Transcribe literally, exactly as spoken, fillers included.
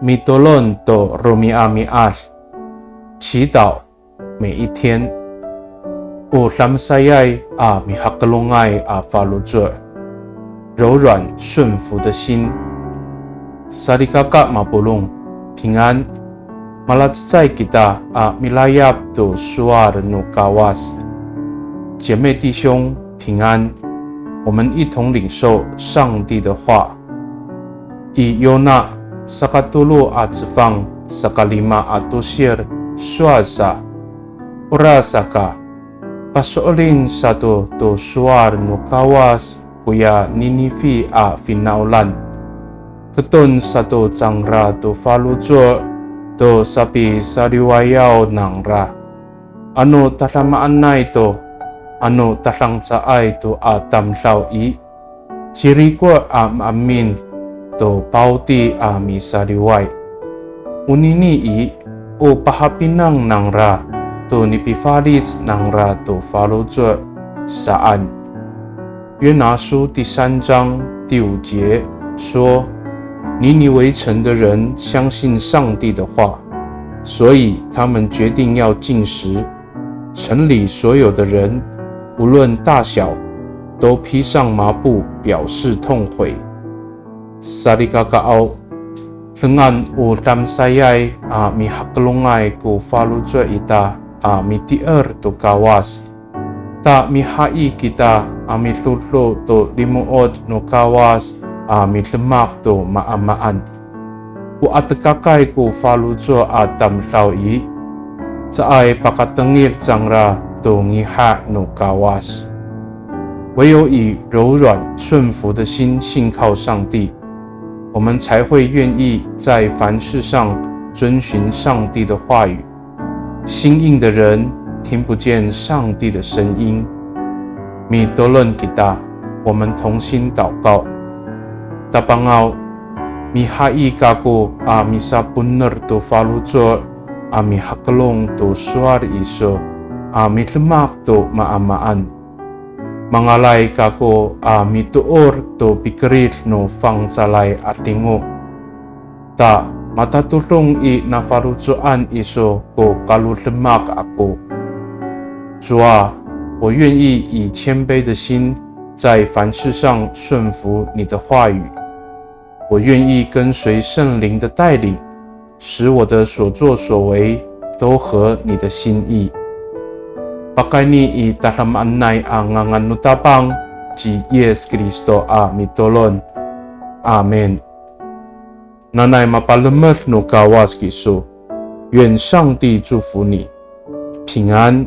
Mitolon to romi'ami'ad, 祈祷每一天。O damsayay a mihakelongay a faloco', 柔软顺服的心。Salikaka mapolong, 平安。Malacecay kita a milayap to sowal no Kawas. 姐妹弟兄，平安。我们一同领受上帝的话。I Yona, sakatolo a cefang, sakalima a tosir, sowal sa, orasaka, paso'elin sato to sowal no Kawas koya Ninifi a finawlan. Keton sato cangra to faloco' to sapisaliwayaw nangra. Ano tadamaanay to, ano tadangcaay to a tamdaw i, ciriko' a maemin to pawti a misaliway. Onini i, o pahapinang nangra to nipifalic nangra to faloco' saan. 约拿书第三章第五节说，尼尼微城的人相信上帝的话，所以他们决定要禁食。城里所有的人，无论大小，都披上麻布，表示痛悔。Salikakaaw, dengan o damsayay a mihakelongay ko faloco' ita a mitier to Kawas. Ta mihayi kita a midodo to limo'ot no Kawas a midemak to maamaan. O atekakay ko faloco' a tamdaw i, caay pakatengil cangra to ngiha' no Kawas. 唯有以柔软顺服的心信靠上帝，我们才会愿意在凡事上遵循上帝的话语。 心硬的人听不见上帝的声音。Mitolon kita, 我们同心祷告。Tapangaw, mihayi kako a misaponer to faloco' a mihakelong to sowal iso a midemak to maamaan. Mangalay kako a mitoor to pikerid no fangcalay a 'adingo. Ta matatodong i nafaloco'an iso ko kalodemak ako. 主啊，我愿意以谦卑的心，在凡事上顺服你的话语。我愿意跟随圣灵的带领，使我的所作所为都合你的心意。Pakayni i tadamaanay a ngangan no Tapang ci Yis Kristo a mitolon. Amin. Nanay mapalemed no Kawas kiso. 愿上帝祝福你，平安。